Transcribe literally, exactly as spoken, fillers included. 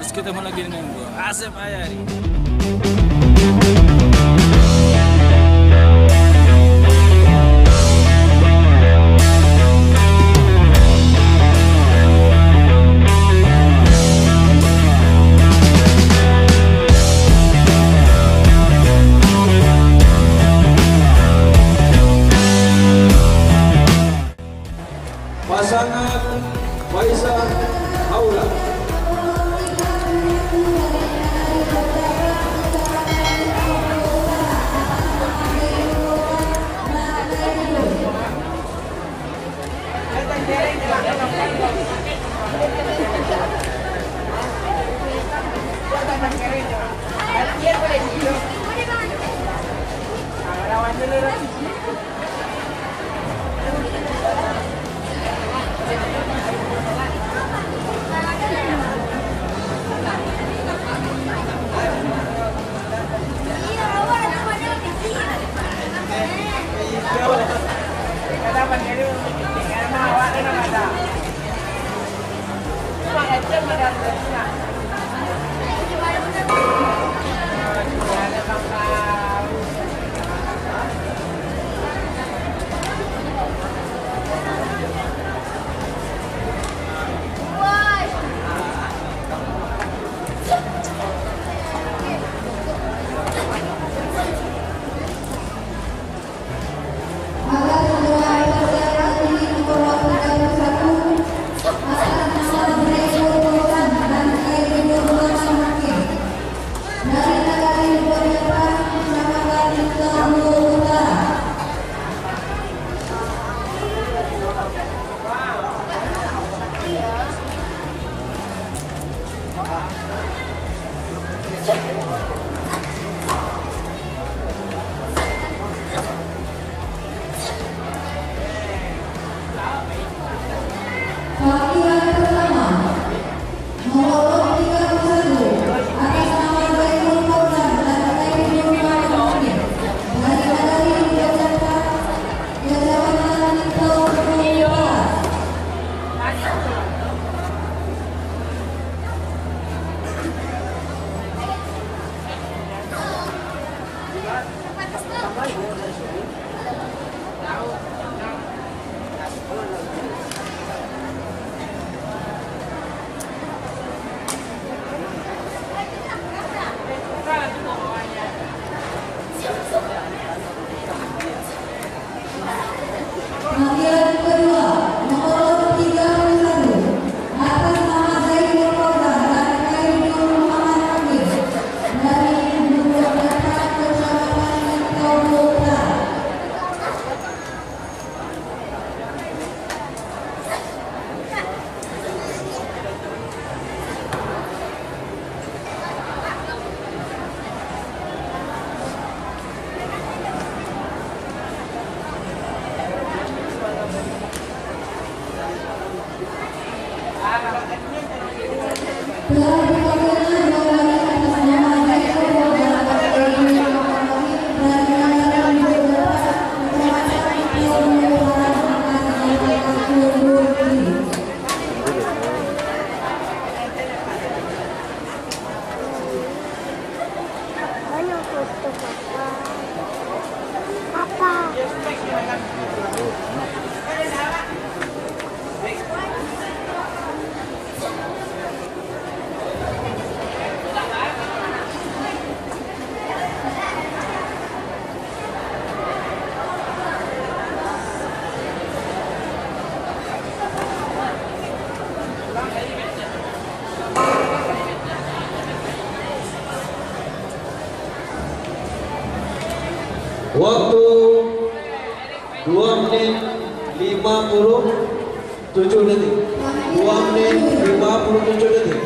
Terus ketemu lagi dengan gue, Asep Ayari. Pasangan Faisal Haula. Panggilan pertama, nomor urut tiga puluh satu, atas nama Zainul Fauzan dan Zainul Muhammad, dari Nagari Dua Campak, Kecamatan Lintau, Kota. Panggilan kedua, nomor urut tiga puluh satu, atas nama Zainul Fauzan dan Khairul Muhammad Hakim, dari Buluak Datar, Kecamatan Lintau, Kota. Banyak foto, Papa. Papa. Waktu dua menit lima puluh tujuh detik. Dua menit lima puluh tujuh detik.